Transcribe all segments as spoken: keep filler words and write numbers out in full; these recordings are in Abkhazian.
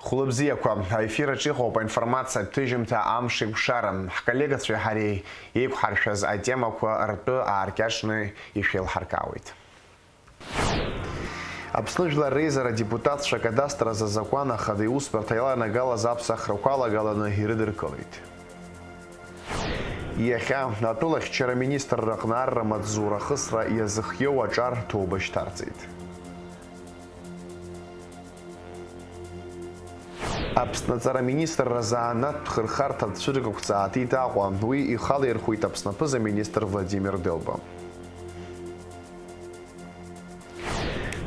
Хәлыбзиақәа, аефир аҿы иҟоуп аинформациатә ҭыжьымҭа Амш еиқәшара. Ҳколлегацәеи ҳареи еиқәҳаршәаз атемақәа ртәы ааркьаҿны ишәеилҳаркаауеит. Аԥсны Жәлар Реизара адепутатцәа акадастр азы азакәан ахада иусбарҭа иаланагалаз аԥсахрақәа алагаланы ирыдыркылеит. Иахьа атәылахьчара аминистрра аҟны арра маҵзура ахысра иазыхиоу аҿар ҭоуба шьҭарҵеит. Аԥсны аҵара аминистрра азанааҭтә хырхарҭа цәыргақәҵа ааҭит Аҟәа, уи ихала ирхәит Аԥсны аԥыза-министр Владимир Делба.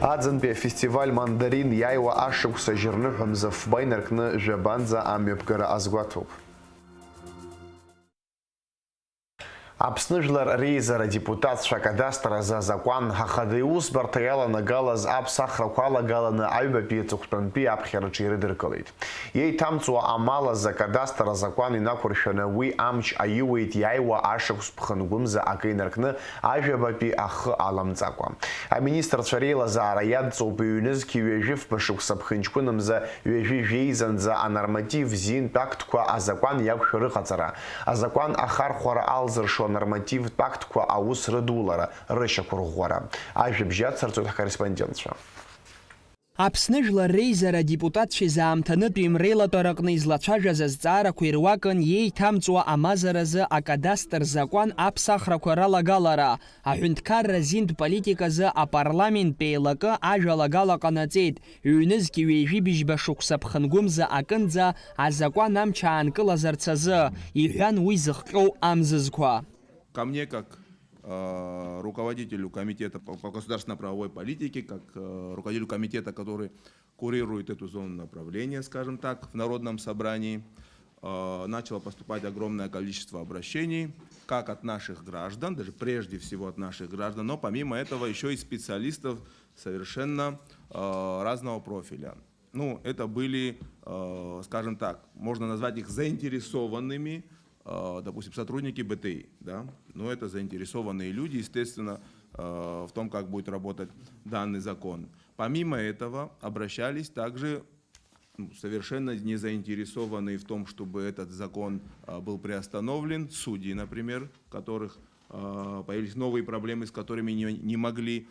Аӡынтәи афестиваль Мандарин иааиуа ашықәс ажьырныҳәа мза фба инаркны жәабанӡа амҩаԥгара азгәаҭоуп. Аԥсны Жәлар Реизара адепутатцәа акадастр азы азакәан ахада иусбарҭа иаланагалаз аԥсахрақәа алагаланы аҩбатәи аҵыхәтәантәи аԥхьараҿы ирыдыркылеит. Еиҭамҵуа амал азы акадастр азакәан инақәыршәаны уи амч аиуеит иааиуа ашықәс ԥхынгәымза акы инаркны ажәабатәи ахы аламҵакәа. Аминистрцәа реилазаара иадҵоуп ҩнызқьи ҩажәи фба шықәса ԥхынҷкәынымза ҩажәи жәеизанӡа анорматив зинтә актқәа азакәан иақәшәо рыҟаҵара, азакәан ахархәара алзыршо анормативтә актқәа аус рыдулара, рышьақәырӷәӷәара. Ажәабжь ацырҵоит ҳкорреспондентцәа. Аԥсны Жәлар Реизара адепутатцәа изаамҭанытәи мреилатәараҟны излацәажәаз азҵаарақәа ируакын иеиҭамҵуа амазаразы акадастр закәан аԥсахрақәа ралагалара, аҳәынҭқарра зинтә политиказы апарламенттә еилакы ажәалагала ҟанаҵеит, ҩнызқьи ҩажәи быжьба шықәса ԥхынгәымза акынӡа азакәан амч аанкылазарц азы, иҳәан уи зыхҟьоу амзызқәа. Ко мне, как э, руководителю комитета по, по государственно-правовой политике, как э, руководителю комитета, который курирует эту зону направления, скажем так, в Народном собрании, э, начало поступать огромное количество обращений, как от наших граждан, даже прежде всего от наших граждан, но помимо этого еще и специалистов совершенно э, разного профиля. Ну, это были, э, скажем так, можно назвать их заинтересованными, э, допустим, сотрудники Б Т И, да, но это заинтересованные люди, естественно, э, в том, как будет работать данный закон. Помимо этого, обращались также, ну, совершенно не заинтересованные в том, чтобы этот закон э, был приостановлен, судьи, например, которых э, появились новые проблемы, с которыми не, не могли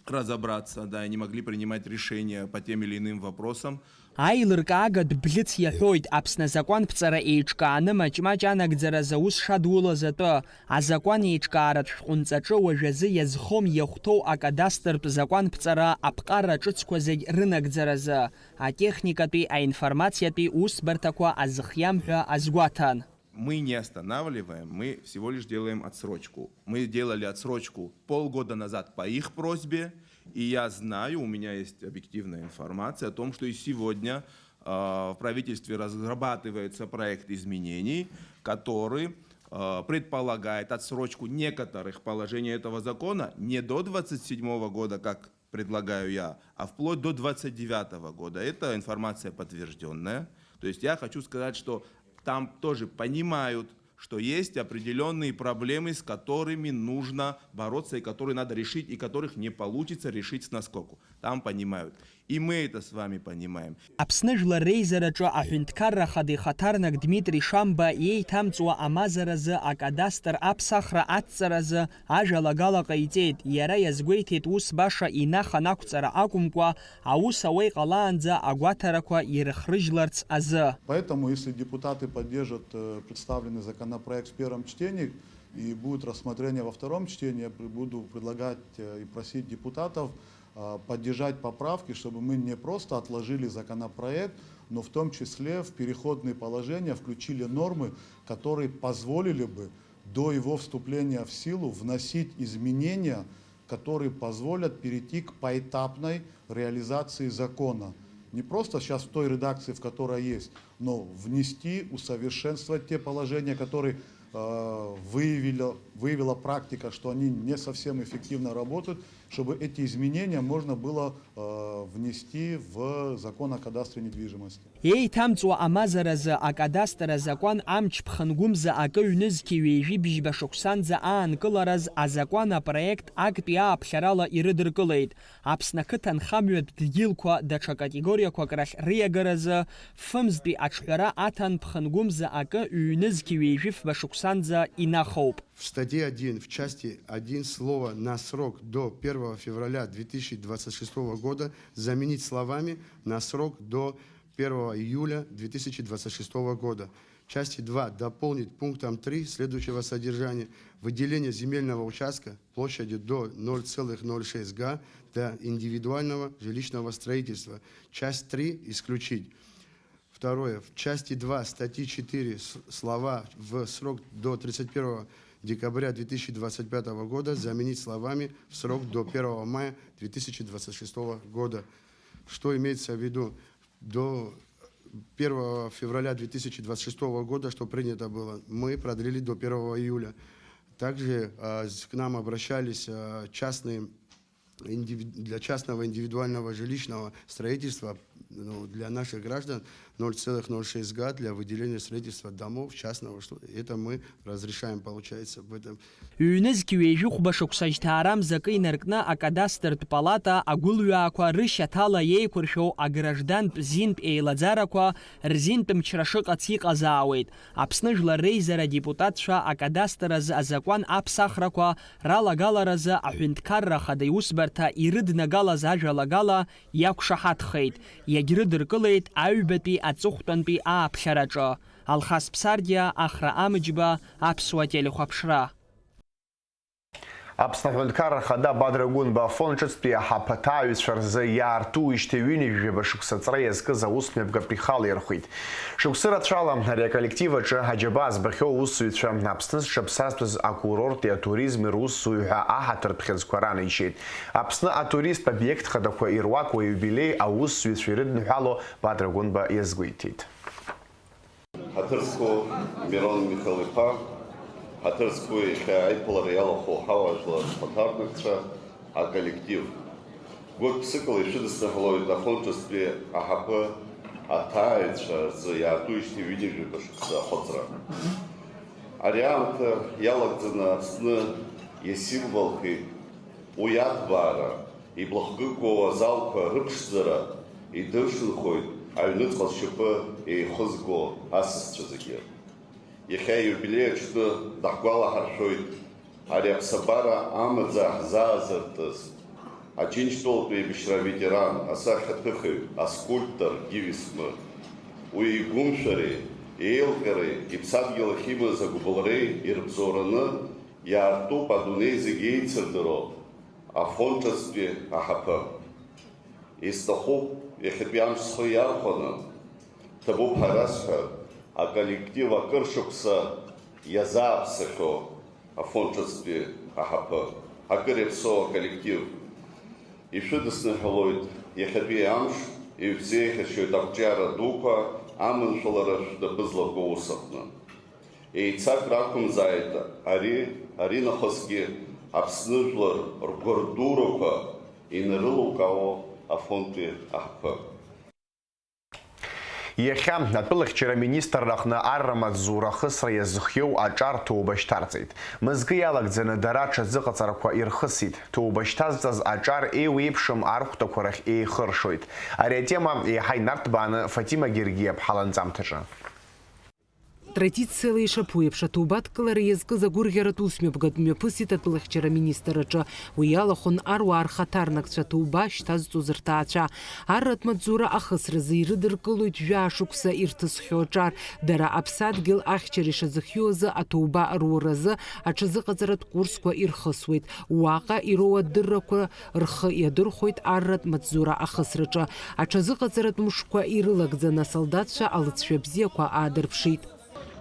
разобраться, да, и не могли принимать решения по тем или иным вопросам. Аилыркаагатә блыц иаҳәоит, Аԥсны азакәанԥҵара еиҿкааны маҷ-маҷ анагӡаразы аус шадулаз атәы, азакәан еиҿкааратә шәҟәынҵаҿы уажәазы иазхом иахәҭоу акадастртә закәанԥҵара аԥҟара ҿыцқәа зегь рынагӡаразы, атехникатәи, аинформациатәи усбарҭақәа азыхиам ҳәа азгәаҭан. Мы не останавливаем, мы всего лишь делаем отсрочку. Мы делали отсрочку полгода назад по их просьбе, и я знаю, у меня есть объективная информация о том, что и сегодня э, в правительстве разрабатывается проект изменений, который э, предполагает отсрочку некоторых положений этого закона не до двадцать седьмого года, как предлагаю я, а вплоть до двадцать девятого года. Эта информация подтвержденная. То есть я хочу сказать, что там тоже понимают, что есть определенные проблемы, с которыми нужно бороться и которые надо решить, и которых не получится решить с наскоку. Там понимают. И мы это с вами понимаем. Аԥсны Жәлар Реизараҿы аҳәынҭқарра ахада ихаҭарнак Дмитри Шамба иеиҭамҵуа амазаразы акадастр аԥсахра адҵаразы ажәалагала ҟаиҵеит, иара иазгәеиҭеит ус баша инахан ақәҵара акәымкәа, аус ауа иҟалаанӡа агәаҭарақәа ирыхрыжьларц азы. Поэтому, если депутаты поддержат э, представленный законопроект в первом чтении и будет рассмотрение во втором чтении, я пр- буду предлагать э, и просить депутатов а, поддержать поправки, чтобы мы не просто отложили законопроект, но в том числе в переходные положения включили нормы, которые позволили бы до его вступления в силу вносить изменения, которые позволят перейти к поэтапной реализации закона. Не просто сейчас в той редакции, в которой есть, но внести, усовершенствовать те положения, которые э, выявила, выявила практика, что они не совсем эффективно работают, чтобы эти изменения можно было э, внести в закон о кадастре недвижимости. Еиҭамҵуа амазаразы акадастр азакәан амч ԥхынгәымза акы ҩнызқьи ҩеижәи бжьба шықәсанӡа аанкылараз азакәан апроект актәи ааԥхьарала ирыдыркылеит. Аԥсны ақыҭанхамҩатә дгьылқәа даҽа категориақәак рахь рыиагаразы фымзтәи аҿҳәара аҭан ԥхынгәымза акы ҩнызқьи ҩеижәи фба шықәсанӡа инахоуп. В статье один, в части один, слово «на срок до первого февраля две тысячи двадцать шестого года» заменить словами «на срок до первого июля две тысячи двадцать шестого года». В части два дополнить пунктом три следующего содержания: выделение земельного участка площадью до ноль целых ноль шесть га для индивидуального жилищного строительства. Часть три исключить. Второе. В части два статьи четыре с- слова «в срок до тридцать первого декабря две тысячи двадцать пятого года» заменить словами «в срок до первого мая две тысячи двадцать шестого года». Что имеется в виду? До первого февраля две тысячи двадцать шестого года, что принято было, мы продлили до первого июля. Также а, с- к нам обращались а, частные индиви- для частного индивидуального жилищного строительства, ну, для наших граждан ноль целых ноль шесть га для выделения строительства домов частного, что это мы разрешаем, получается, в этом. Ҩнызқь ҩеижәихәба шықәса жьҭаарамза акы инаркны акадастртә палата агәылҩаақәа рышьаҭала иеиқәыршәоу аграждантә зинтә еилаӡарақәа рзинтәымчра шыҟац иҟазаауеит. Аԥсны Жәлар Реизара адепутатцәа акадастр азы азакәан аԥсахрақәа ралагаларазы Аҳәынҭқарра Ахада иусбарҭа ирыднагалаз ажәалагала иақәшаҳаҭхеит, иагьрыдыркылеит аҩбатәи аҵыхәтәантәи ааԥхьараҿы. Алхас Ԥсардиа, Ахра Амыџьба, Аԥсуа телехәаԥшра. Аԥсны Аҳәынҭқарра Ахада Бадра Гәынба Афон ҿыцтәи аҳаԥы аҭааҩцәа рзы иаартуижьҭеи ҩынҩажәаба шықәса аҵра иазкыз аус мҩаԥгатәи ихала ирхәит. Шықәсы рацәала ари аколлектив аҿы аџьабаа збахьоу аусзуҩцәа Аԥсны зҽаԥсазтәыз акурорти атуризми русзуҩ ҳәа аҳаҭыртә хьыӡқәа ранеишьеит. Аԥсны атуристтә обиект хадақәа ируаку аиубилеи аусзуҩцәа ирыдныҳәало Бадра Гәынба иазгәеиҭеит. Ҳаҭыр зқәу Мирон Михал-иԥа, ҳаҭыр зқәу иахьа аиԥылара иалахәу ҳауаажәлар рхаҭарнакцәа, аколлектив. Гәык-ԥсыкала ишәыдысныҳәалоит Афон ҿыцтәи аҳаԥы аҭааҩцәа рзы иаартуижьҭеи ҩынҩажәаба шықәса ахыҵра. Ари аамҭа иалагӡаны Аԥсны иасилвалхеит уи аҭбаара, иблахкыкоу азалқәа рыԥшӡара идыршанхоит аҩныҵҟа зшьапы еихызго асасцәа зегьы. Иахьа аиубилеи аҽны даҳгәалаҳаршәоит ари аԥсабара амаӡа ҳзаазыртыз Аџьынџьтәылатә еибашьра аветеран, асахьаҭыхҩы, аскульптор Гиви Смы. Уи игәымшәареи, еилҟьареи, иԥсадгьыл ахь имаз агәыбылреи ирыбзоураны иаартуп адунеи зегь еицырдыруа Афон ҿыцтәи аҳаԥы. Исҭахуп иахьатәи амш схы иархәаны, ҭабуп ҳәа расҳәар, аколлектив акыр шықәса иазааԥсахьоу Афон ҿыцтәи аҳаԥы, акыр иаԥсоу аколлектив. Ишәыдысныҳәалоит иахьатәи амш, ишәзеиӷьасшьоит ақәҿиара дуқәа аманшәалара шәнапы злаку аус аҟны. Еицакра ақәымзааит ари, аринахысгьы Аԥсны жәлар ргәырдурақәа инарылукаауа Афонтәи аҳаԥы. Иахьа атәылахьчара министрра аҟны арра маҵзура ахысра иазыхиоу аҿар ҭоуба шьҭарҵеит. Мызкы иалагӡаны дара аҽазыҟаҵарақәа ирхысит. Ҭоуба шьҭазҵаз аҿар еиуеиԥшым архәҭақәа рахь еихыршоит. Ари атема еиҳа инарҭбааны Фатима Гергиаԥҳа ланҵамҭаҿы. Традициала ишаԥу еиԥш, аҭоуба адкылара иазкыз агәырӷьаратә усмҩаԥгатә мҩаԥысит атәылахьчара аминистр аҿы. Уи иалахәын аруаа рхаҭарнакцәа, ҭоуба шьҭазҵоз рҭаацәа. Арратә маҵзура ахысразы ирыдыркылоит жәаа шықәса ирҭысхьоу аҿар. Дара аԥсадгьыл ахьчара ишазыхиоу азы аҭоуба руразы аҽазыҟаҵаратә курсқәа ирхысуеит. Уаҟа ироуа адыррақәа рхы иадырхәоит арратә маҵзура ахысраҿы. Аҽазыҟаҵаратә мшқәа ирылагӡаны асолдаҭцәа алыҵшәа бзиақәа аадырԥшит.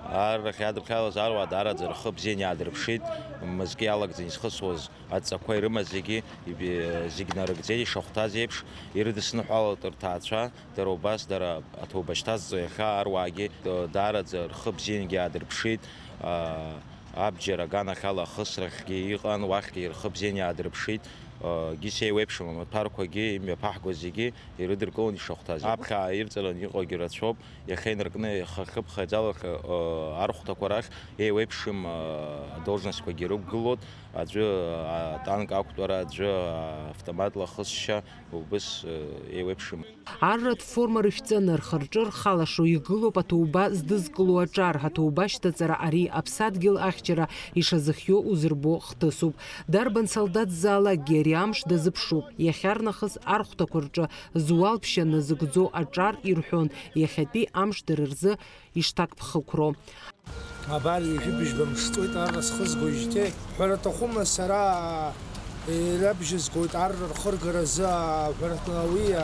Аррахь иадыԥхьалаз аруаа даараӡа рхы бзианы иаадырԥшит, мызкы иалагӡаны изхысуаз адҵақәа ирымаз зегьы, иби-, зегь нарыгӡеит, ишахәҭаз еиԥш, ирыдысныҳәалоит рҭаацәа, дара убас, дара аҭоуба шьҭазҵо иахьа аруаагьы, э, даараӡа рхы бзиангьы аадырԥшит, а, абџьар аганахьала ахысрахьгьы иҟан, уахьгьы рхы бзианы иаадырԥшит. Гьыс еиуеиԥшым амаҭәарқәагьы, имҩаԥаҳгоз зегьы ирыдыркылон ишахәҭаз. Аԥхьа ирҵараны иҟоугьы рацәоуп. Иахьа инаркны, иахьа хыԥхьаӡалахь, архәҭақәа рахь еиуеиԥшым адолжностқәагьы рықәгылоит. Аӡәы атанк ақәтәара, аӡәы автоматла ахысшьа, убыс еиуеиԥшым. Арратә форма рышәҵаны, рхы-рҿы рхалашо игылоуп аҭоуба здызкыло аҿар. Аҭоуба ашьҭаҵара ари аԥсадгьыл ахьчара ишазыхиоу узырбо хҭысуп. Дарбан салдаҭзаалакгьы ари амш дазыԥшуп. Иахьарнахыс архәҭақәа рҿы зуал ԥшьаны зыгәӡоу аҿар ирҳәон, иахьатәи амш дара рзы ишҭакԥхықәроу. Абар, ҩажәи быжьба мш ҵуеит арра схызгоижьҭеи. Ҳәара аҭахума, сара ирабжьызгоит арра рхыргаразы, аҳәарҭа уи,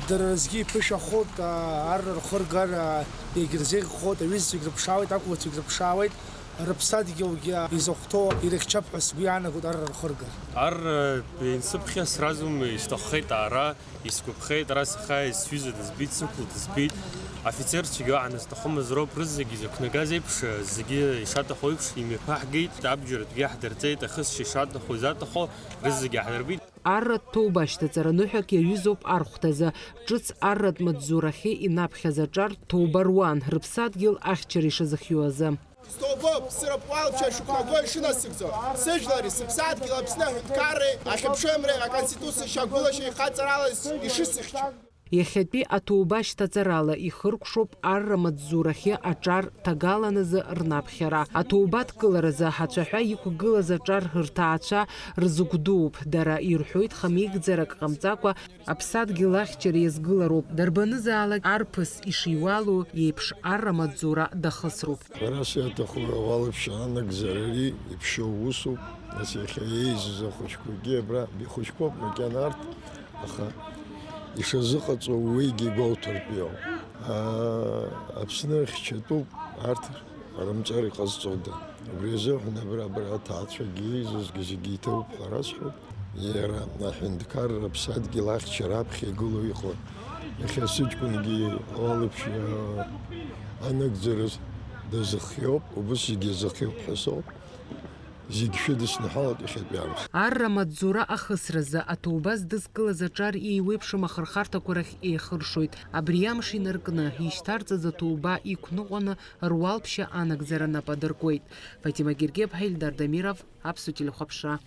дара рзгьы иԥышәахоит, арра рхыргара иагьырзеиӷьхоит, аҩыза зегь рыԥшаауеит, ақәлацәагь рыԥшаауеит, рыԥсадгьылгьы изахәҭоу ирыхьчап ҳәа сгәы иаанагоит арра рхыргара. Арра инсыԥхьа сразу исҭаххеит аара. Исгәаԥхеит, ара сахьааиз сҩыза дызбеит, сықәла дызбеит. Афицерцәагьы уаҳа назҭахымыз роуп, рызегьы изықәнагаз еиԥш, зегьы ишаҭаху еиԥш имҩаԥаҳгеит, абџьаратәгьы ҳдырҵеит, ахысшьа ишаҭаху, изаҭаху, рызегьы ҳдырбеит. Арратә ҭоуба ашьҭаҵара ныҳәак иаҩызоуп архәҭазы. Ҿыц арратә маҵзурахьы инаԥхьаз аҿар ҭоуба руан, рыԥсадгьыл ахьчара ишазыхиоу азы. Столбоуп, сырап уалԥшьа шықәнагоу ишынасыгӡо, сыжәлари сыԥсадгьыл Аԥсны аҳәынҭқарреи ахьыԥшымреи аконституциеи шьақәгылашьа ихаҵарала ишысыхьчо. Иахьатәи аҭоуба шьҭаҵарала ихыркәшоуп арра маҵзурахьы аҿар ҭагаланазы рнаԥхьара. Аҭоуба адкыларазы ацәаҳәа иқәгылаз аҿар рҭаацәа рзыгәдууп. Дара ирҳәоит, хамеигӡарак ҟамҵакәа, аԥсадгьыл ахьчара иазгылароуп, дарбанызаалак арԥыс ишиуалу еиԥш арра маҵзура дахысроуп. Ҳәарас иаҭаху ауалԥшьа анагӡара ари иԥшьоу усуп, нас иахьа еизаз ахәыҷқәагьы абра ихәыҷқәоуп макьана арҭ, аха ишазыҟаҵоу уигьы игәоуҭартә иоуп. Аа, Аԥсны ахьчатәуп арҭ. Арымҵар иҟазҵода? Убри азыҳәан абра, абра аҭаацәагьы еизызгьы зегьы иҭоуп ҳәа расҳәоит. Иара аҳәынҭқарра аԥсадгьыл ахьчара аԥхьа игылоу иҟоуп. Иахьа сыҷкәынгьы уалаԥшьа анагӡараз дазыхиоуп, убыс зегьы иазыхиоуп ҳәа соуп. Зегь шәыдысныҳәалоит иахьатәи амш. Арра маҵзура ахысразы аҭоуба здызкылаз аҿар еиуеиԥшым ахырхарҭақәа рахь еихыршоит. Абри амш инаркны, ишьҭарҵаз аҭоуба иқәныҟәаны, руалԥшьа анагӡара нап адыркуеит. Фатима Гергиаԥҳа, Ильдар Дамиров, Аԥсуа телехәаԥшра.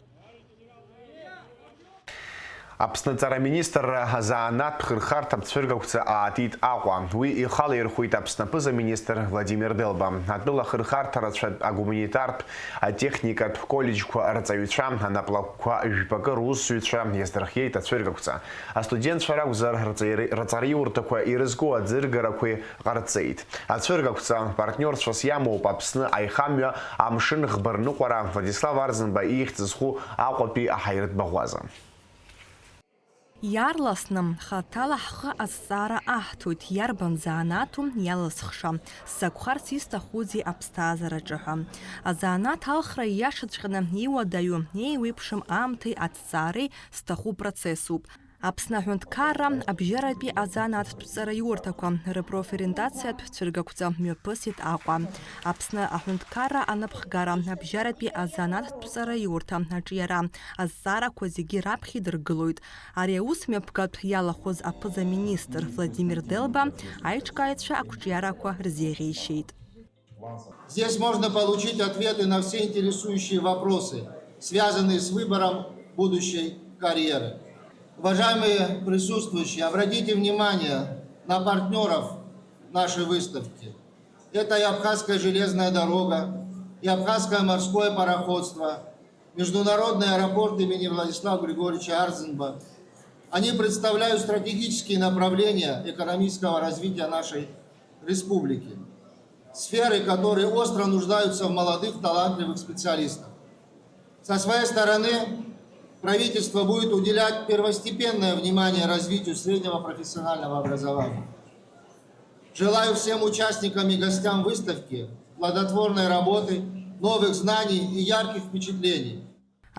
Аԥсны аҵара аминистрра азанааҭтә хырхарҭа ацәыргақәҵа аатит Аҟәа. Уи ихала ирхәит Аԥсны аԥыза-министр Владимир Делба. Атәыла ахырхарҭа рацәатә агуманитартә, атехникатә коллеџьқәа рҵаҩцәа анаплакқәа жәпакы русзуҩцәа иаздырхиеит ацәыргақәҵа. Астудентцәа ракәзар, рҵаҩ-, рҵараиурҭақәа ирызку аӡыргарақәеи ҟарҵеит. Ацәыргақәҵа партниорцәас иамоуп Аԥсны аихамҩа амшын ӷбарныҟәара Владислав Арӡынба ихьӡ зху Аҟәатәи аҳаиртә баӷәаза. Иаарласны, хаҭала ҳхы азҵаара аҳҭоит, иарбан занааҭу иалысхша, сзакәхарц исҭахузеи аԥсҭазаараҿы ҳәа. Азанааҭ алхра ииашаҵәҟьаны иуадаҩу, еиуеиԥшым аамҭеи аҭҵаареи зҭаху процессуп. Аԥсны аҳәынҭқарра абжьаратәи азанааҭтә ҵараиурҭақәа рпрофориентациатә цәыргақәҵа мҩаԥысит Аҟәа. Аԥсны аҳәынҭқарра анапхгара абжьаратәи азанааҭтә ҵараиурҭа аҿиара азҵаарақәа зегьы раԥхьа идыргылоит. Ари аус мҩаԥгатә иалахәыз аԥыза-министр Владимир Делба аиҿкааҩцәа ақәҿиарақәа рзеиӷьеишьеит. Здесь можно получить ответы на все интересующие вопросы, связанные с выбором будущей карьеры. Уважаемые присутствующие, обратите внимание на партнёров нашей выставки. Это и Абхазская железная дорога, и Абхазское морское пароходство, Международный аэропорт имени Владислава Григорьевича Арзенба. Они представляют стратегические направления экономического развития нашей республики, сферы, которые остро нуждаются в молодых, талантливых специалистах. Со своей стороны, правительство будет уделять первостепенное внимание развитию среднего профессионального образования. Желаю всем участникам и гостям выставки плодотворной работы, новых знаний и ярких впечатлений.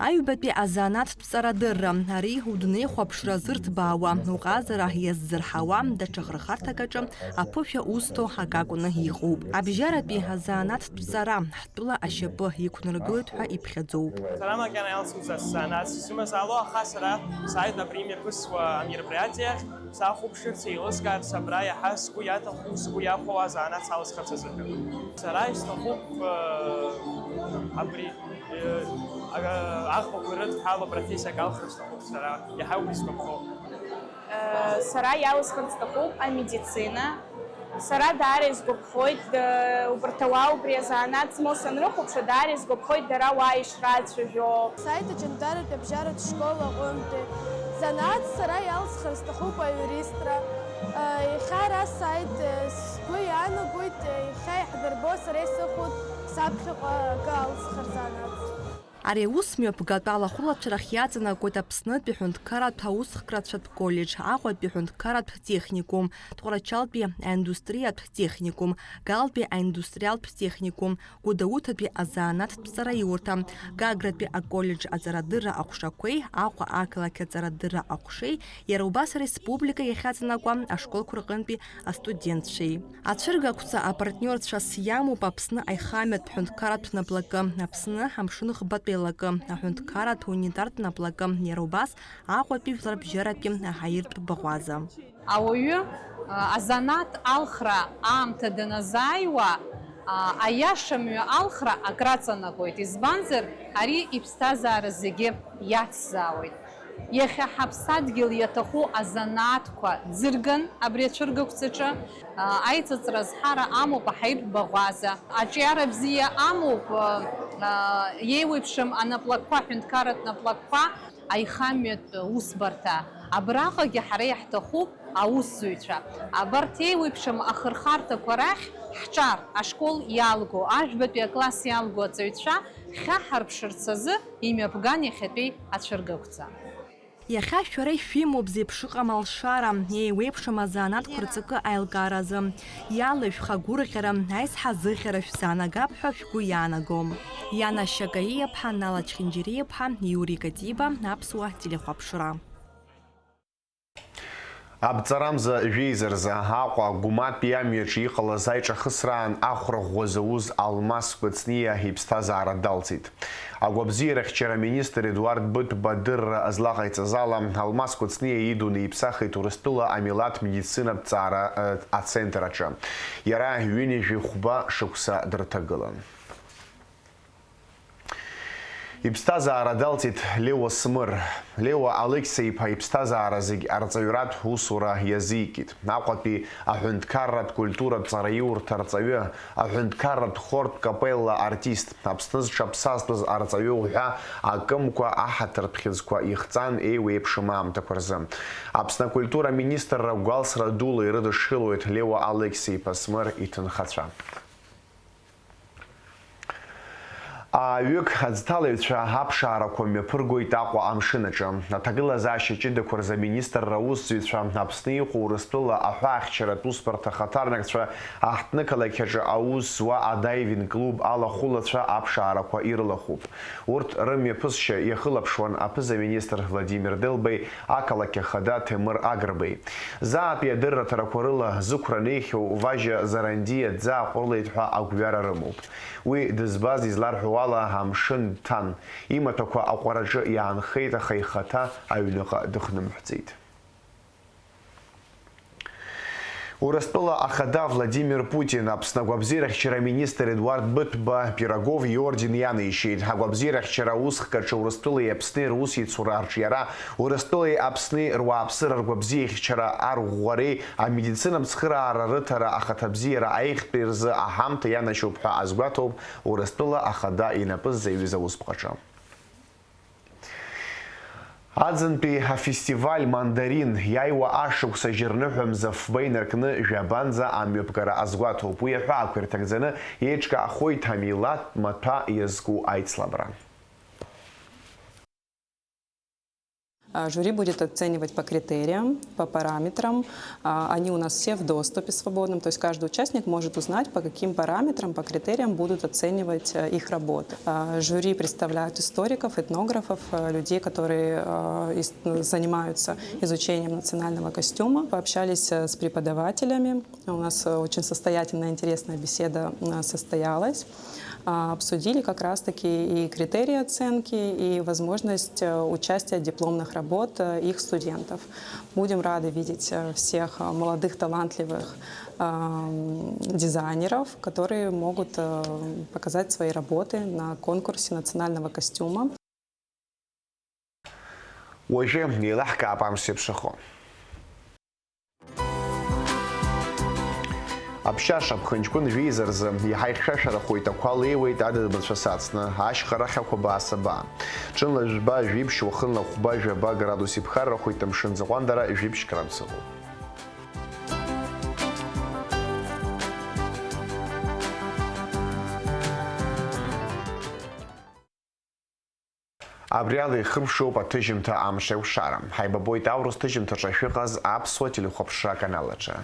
Аҩбатәи азанааҭтә ҵарадырра, ари удунеихәаԥшра зырҭбаауа, уҟазара иаззырҳауа, даҽа хырхарҭак аҿы аԥышәа узҭо акакәны иҟоуп. Абжьаратәи азанааҭтә ҵара ҳтәыла ашьапы иқәнаргылоит ҳәа иԥхьаӡоуп. Сара макьана иалсуз азанааҭ сымазаало, аха сара сааит абри имҩаԥысуа амероприатиеахь. Сахәаԥшырц, еилыскаарц, абра иаҳа сгәы иаҭаху, сгәы иахәауа азанааҭ салысхырц азыҳәан. Сара исҭахуп, э, абри, э, а-, аӷбақәа рыдҳәалоу профессиак алхыр сҭахуп сара, иаҳа убри сгәаԥхо. Э, сара иалысхырц сҭахуп амедицина. Сара даара исгәаԥхоит, э, убарҭ ауаа убри азанааҭ змоу санрыхәаԥшуа, даара исгәаԥхоит дара уа ишрацәажәо. Сааит Аҷандаратәи абжьаратә школ аҟынтәи. Занааҭс сара иалсхыр сҭахуп аиуристра. Иахьа ара сааит, сгәы иаанагоит, иахьа иаҳдырбо сара исыхәоит саԥхьаҟа акы алсхыр занааҭс. Ари аус мҩаԥгатә алахәылацәа рахь иаҵанакуеит Аԥснытәи аҳәынҭқарратә аусхкрацәатә коллеџь, Аҟәатәи аҳәынҭқарратә техникум, Тҟәарчалтәи аиндустриатә техникум, Галтәи аиндустриалтә техникум, Гәдоуҭатәи азанааҭтә ҵараиурҭа, Гагратәи аколлеџь аҵарадырра аҟәшақәеи Аҟәа ақалақь аҵарадырра аҟәшеи, иара убас ареспублика иахьаҵанакуа ашколқәа рҟынтәи астудентцәеи. Ацәыргақәҵа апартниорцәас иамоуп Аԥсны аихамҩатә ҳәынҭқарратә наплакы, Аԥсны амшынхбатә еилакы, аҳәынҭқарратә унитартә наплакы, иара убас Аҟәатәи жәларбжьаратәи аҳаиртә баӷәаза. Ауаҩы, а, азанааҭ алхра аамҭа даназааиуа, а, аиаша мҩа алхра акраҵанакуеит, избанзар, ари иԥсҭазаара зегьы иацзаауеит. Иахьа ҳаԥсадгьыл иаҭаху азанааҭқәа ӡырган абри ацәыргақәҵаҿы, а, аиҵыҵра азҳара амоуп аҳаиртә баӷәаза. Аҿиара бзиа амоуп, а, а, иеиуеиԥшым анаплакқәа, аҳәынҭқарратә наплакқәа, аихамҩатә усбарҭа. Абраҟагьы ҳара иаҳҭахуп аусзуҩцәа. Абарҭ еиуеиԥшым ахырхарҭақәа рахь ҳҿар, ашкол иалго, ажәбатәи акласс иалго аҵаҩцәа хьаҳарԥшырц азы имҩаԥган иахьатәи ацәыргақәҵа. Иахьа шәара ишәымоуп зеиԥшыҟам алшара, еиуеиԥшым азанааҭқәа рҵакы аилкааразы. Иалышәх агәырӷьара, аизҳазыӷьара шәзаанагап ҳәа шәгәы иаанагом. Иана Шьакаиаԥҳа, Нала Чхинџьариаԥҳа, Иури Катиба, Аԥсуа телехәаԥшра. Абҵарамза жәеиза рзы Аҟәа Гәматәи амҩаҿы иҟалаз аиҿахысраан ахәра ӷәӷәа зауз Алмас Кәыҵниа иԥсҭазаара далҵит. Агәабзиарахьчара аминистр Едуард Быҭәба адырра злаҟаиҵаз ала, Алмас Кәыҵниа идунеи иԥсахит Урыстәыла амилаҭ медицинатә ҵаара, э, ацентр аҿы. Иара ҩынҩажәи хәба шықәса дырҭагылан. Иԥсҭазаара далҵит Леуа Смыр. Леуа Алықьса-иԥа иԥсҭазаара зегь арҵаҩратә усура иазикит. Аҟәатәи аҳәынҭқарратә культуратә ҵараиурҭа арҵаҩы, аҳәынҭқарратә хортә капелла артист, Аԥсны зҽаԥсазтәыз арҵаҩы уҳәа акымкәа аҳаҭыртә хьыӡқәа ихҵан еиуеиԥшым аамҭақәа рзы. Аԥсны акультура аминистрра гәалсра дула ирыдышшылоит Леуа Алықьса-иԥа Смыр иҭынхацәа. Ааҩык аӡҭалаҩцәа аԥшаарақәа мҩаԥыргоит Аҟәа амшын аҿы. Аҭагылазаашьа ҷыдақәа рзы аминистрра аусзуҩцәа, Аԥсны иҟоу Урыстәыла аҳәаахьчаратә усбарҭа ахаҭарнакцәа, аҳҭнықалақь аҿы аус зуа адаивинг клуб алахәылацәа аԥшаарақәа ирылахәуп. Урҭ рымҩаԥысшьа иахылаԥшуан аԥыза-министр Владимир Делбеи, ақалақь ахада Ҭемыр Агрбеи. Заатәи адырраҭарақәа рыла зықәра неихьоу Важьа Зарандиа дзааҟәрылеит ҳәа агәҩара рымоуп. Уи дызбаз изларҳәо ала, амшын дҭан, имаҭәақәа аҟәараҿы иаанхеит, аха ихаҭа аҩныҟа дыхнымҳәӡеит. Урыстәыла ахада Владимир Путин, Аԥсны агәабзиарахьчара аминистр Едуард Быҭәба Пирогов иорден ианеишьеит. Агәабзиарахьчара аусхк аҿы Урыстәылеи Аԥсни русеицура арҿиара, Урыстәылеи Аԥсни руааԥсыра ргәабзиахьчара арӷәӷәареи амедицинатә цхыраара рыҭара ахаҭабзиара аиӷьтәи рзы аҳамҭа ианашьоуп ҳәа азгәаҭоуп Урыстәыла ахада инапы ззаҩыз аусԥҟаҿы. Аӡынтәи афестиваль Мандарин иааиуа ашықәс ажьырныҳәа мза фба инаркны жәабанӡа амҩаԥгара азгәаҭоуп. Уи аҳәаақәа ирҭагӡаны еиҿкаахоит амилаҭ маҭәа иазку аицлабра. А, Жюри будет оценивать по критериям, по параметрам. А, Они у нас все в доступе свободном, то есть каждый участник может узнать, по каким параметрам, по критериям будут оценивать э, их работы. А, Жюри представляют историков, этнографов, э, людей, которые э, ис- занимаются изучением национального костюма. Пообщались э, с преподавателями. У нас э, очень состоятельная, интересная беседа э, состоялась. А, Обсудили как раз-таки и критерии оценки, и возможность э, участия дипломных работ э, их студентов. Будем рады видеть э, всех э, молодых, талантливых эм, дизайнеров, которые могут э, показать свои работы на конкурсе национального костюма. Уажәы еилаҳкаап амш зеиԥшрахо. Аԥшьаша, ԥхынҷкәын жәеиза рзы иаҳа ихьшәашәарахоит, ақәа леиуеит, адыд-быцәа сацны, ашьха рахь ахәаба асаба. Ҽынла жәба, жәиԥшь, уахынла хәба, жәаба градус иԥхаррахоит, амшын ӡаҟәандара жәиԥшь градус ыҟоуп. Абри ала ихымшоуп аҭыжьымҭа Амш еиқәшара. Ҳаибабоит аурыс ҭыжьымҭаҿы шәыҟаз аԥсуа телехәаԥшра аканал аҿы.